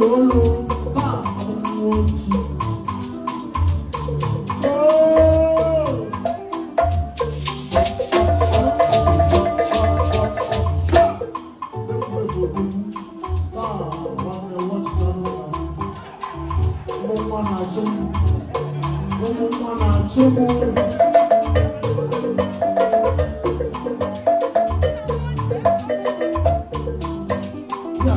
Ololo taa otu. Oh! Ụmụ nwa na-achụ m. Ya.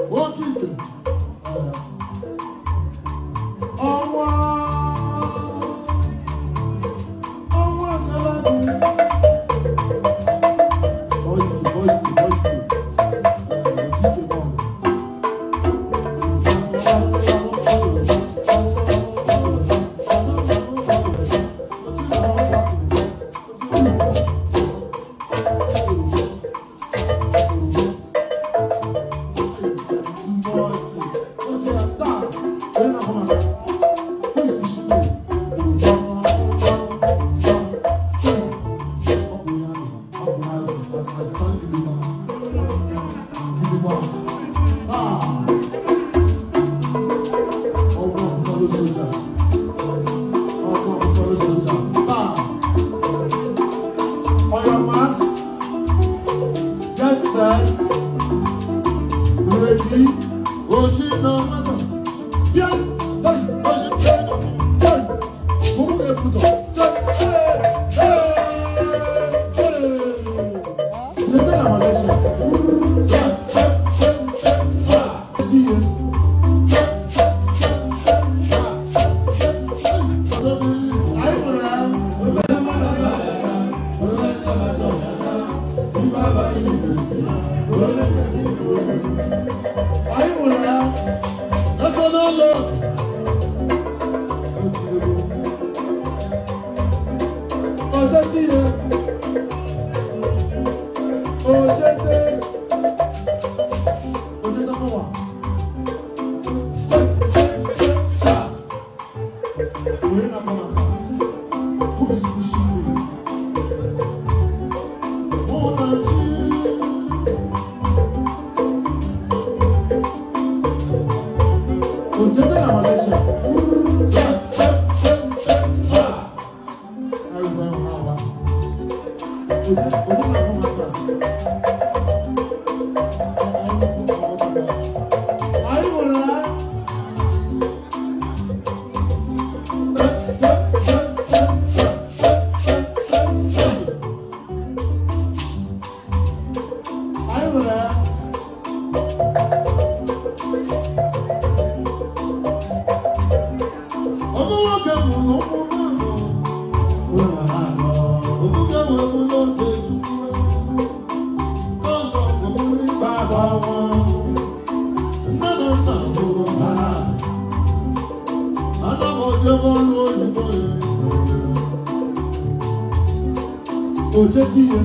Nwoke ite. Ọnwa ọnwa gara oyike oyike oyike ojike bọọlụ. On your marks, get set, ready, Ochi na nwata. bịa, hey, hey, hey, mụmụ ga-ebuzo, hey, hey, hey, Leta na Malaysia. Ezi ihe. Anyị nwere ya. Obere mmadụ abịa, obere ndị ọbata ọbata, mba abaghị n'ezi, obere ndị Anyị nwere ya. National law. Ọjọ́-tire, ojete, ojete-mụwa, onye na-akọ maka who is pushing me? Mụ na chi. Ojete na Malaysia. Onye onye na-akọ maka anyị nwere ya. Anyị nwere ya. Ọmụ nwoke mụrụ ụmụ mmadụ. Ụlọ ha anọ. Obuga wee bụrụ oge Chukwu. Ọzọ bụrụ ikpe agbawa. Nne na nna hụrụ ha. Anaghị ojebe ọrụ oyibo ya. Ojetiye.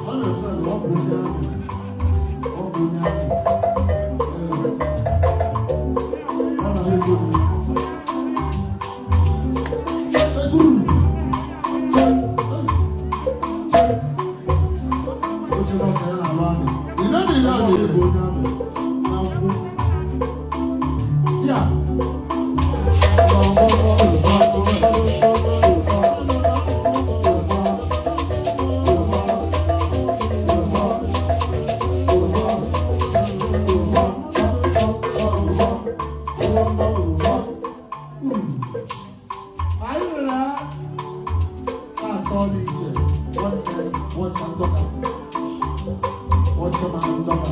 Ọ na-eme Ọ bụ onye ahụ. Ọ bụ onye ahụ. Ee. Ọ na-ego m. O chere ọsọ ya na-alụ amị. Ọ bụ onye amị. Na nkwụ. Ya. Anyị nwere atọ n'iche nwanne nwacha ndọka nwacha ma ndọka.